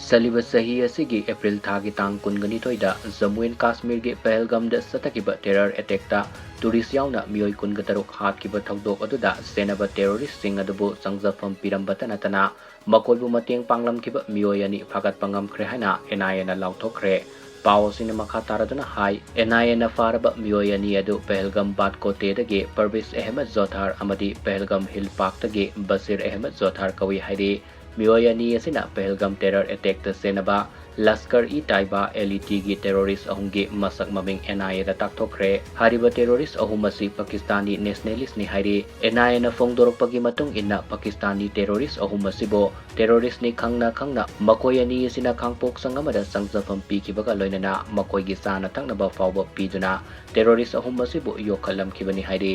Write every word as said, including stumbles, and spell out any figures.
ꯆꯠꯂꯤꯕ ꯆꯍꯤ ꯑꯁꯤꯒꯤ ꯑꯦꯄ꯭ꯔꯤꯜ ꯊꯥꯒꯤ ꯇꯥꯡ ꯀꯨꯟꯒ ꯅꯤꯊꯣꯏꯗ ꯖꯝꯃꯨ ꯑꯦꯟ ꯀꯥꯁꯃꯤꯔꯒꯤ ꯄꯍꯜꯒꯥꯝꯗ ꯆꯠꯊꯈꯤꯕ ꯇꯦꯔꯔ ꯑꯦꯇꯦꯛꯇ ꯇꯨꯔꯤꯁ ꯌꯥꯎꯅ ꯃꯤꯑꯣꯏ ꯀꯨꯟꯒ ꯇꯔꯨꯛ ꯍꯥꯠꯈꯤꯕ ꯊꯧꯗꯣꯛ ꯑꯗꯨꯗ ꯆꯦꯟꯅꯕ ꯇꯦꯔꯣꯔꯤꯁꯁꯤꯡ ꯑꯗꯨꯕꯨ ꯆꯪꯖꯐꯝ ꯄꯤꯔꯝꯕꯇ ꯅꯠꯇꯅ ꯃꯈꯣꯏꯕꯨ ꯃꯇꯦꯡ ꯄꯥꯡꯂꯝꯈꯤꯕ ꯃꯤꯑꯣꯏ ꯑꯅꯤ ꯐꯥꯒꯠꯄ ꯉꯝꯈ꯭ꯔꯦ ꯍꯥꯏꯅ ꯑꯦꯟ ꯑꯥꯏ ꯑꯦꯅ ꯂꯥꯎꯊꯣꯛꯈ꯭ꯔꯦ꯫ ꯄꯥꯎ ꯑꯁꯤꯅ ꯃꯈꯥ ꯇꯥꯔꯗꯨꯅ ꯍꯥꯏ, ꯑꯦꯟ ꯑꯥꯏ ꯑꯦꯅ ꯐꯥꯔꯕ ꯃꯤꯑꯣꯏ ꯑꯅꯤ ꯑꯗꯨ ꯄꯍꯜꯒꯥꯝ ꯕꯥꯠ ꯀꯣꯇꯦꯗꯒꯤ ꯄꯔꯕꯤꯁ ꯑꯍꯃꯗ ꯖꯣꯊꯥꯔ ꯑꯃꯗꯤ ꯄꯍꯜꯒꯥꯝ ꯍꯤꯜ ꯄꯥꯔꯛꯇꯒꯤ ꯕꯁꯤꯔ ꯑꯍꯃꯗ ꯖꯣꯊꯥꯔ ꯀꯧꯏ ꯍꯥꯏꯔꯤ꯫ ꯃꯤꯑꯣꯏ ꯑꯅꯤ ꯑꯁꯤꯅ ꯄꯍꯜꯒꯥꯝ terror ꯑꯦꯇꯦꯛꯇ ꯆꯦꯟꯅꯕ Lashkar E ꯇꯥꯏꯕꯥ, L E ꯇꯤꯒꯤ ꯇꯦꯔꯣꯔꯤꯁ ꯑꯍꯨꯝꯒꯤ ꯃꯁꯛ ꯃꯃꯤꯡ ꯑꯦꯟ ꯑꯥꯏ ꯑꯦꯗ ꯇꯥꯛꯊꯣꯛꯈ꯭ꯔꯦ꯫ ꯍꯥꯏꯔꯤꯕ ꯇꯦꯔꯣꯔꯤꯁ ꯑꯍꯨꯝ ꯑꯁꯤ ꯄꯥꯀꯤꯁꯇꯥꯅꯤ ꯅꯦꯁꯅꯦꯂꯤꯁꯅꯤ ꯍꯥꯏꯔꯤ꯫ ꯑꯦꯟ ꯑꯥꯏ ꯑꯦꯅ ꯐꯣꯡꯗꯣꯔꯛꯄꯒꯤ ꯃꯇꯨꯡ ꯏꯟꯅ, ꯄꯥꯀꯤꯁꯇꯥꯅꯤ ꯇꯦꯔꯣꯔꯤꯁ ꯑꯍꯨꯝ ꯑꯁꯤꯕꯨ ꯇꯦꯔꯣꯔꯤꯁ꯭ꯠꯅꯤ ꯈꯪꯅ ꯈꯪꯅ ꯃꯈꯣꯏ ꯑꯅꯤ ꯑꯁꯤꯅ ꯈꯥꯡꯄꯣꯛꯁꯪ ꯑꯃꯗ ꯆꯪꯖꯐꯝ ꯄꯤꯈꯤꯕꯒ ꯂꯣꯏꯅꯅ ꯃꯈꯣꯏꯒꯤ ꯆꯥꯅ ꯊꯛꯅꯕ ꯐꯥꯎꯕ ꯄꯤꯗꯨꯅ ꯇꯦꯔꯣꯔꯤꯁ꯭ꯠ ꯑꯍꯨꯝ ꯑꯁꯤꯕꯨ ꯌꯣꯛꯈꯠꯂꯝꯈꯤꯕꯅꯤ ꯍꯥꯏꯔꯤ꯫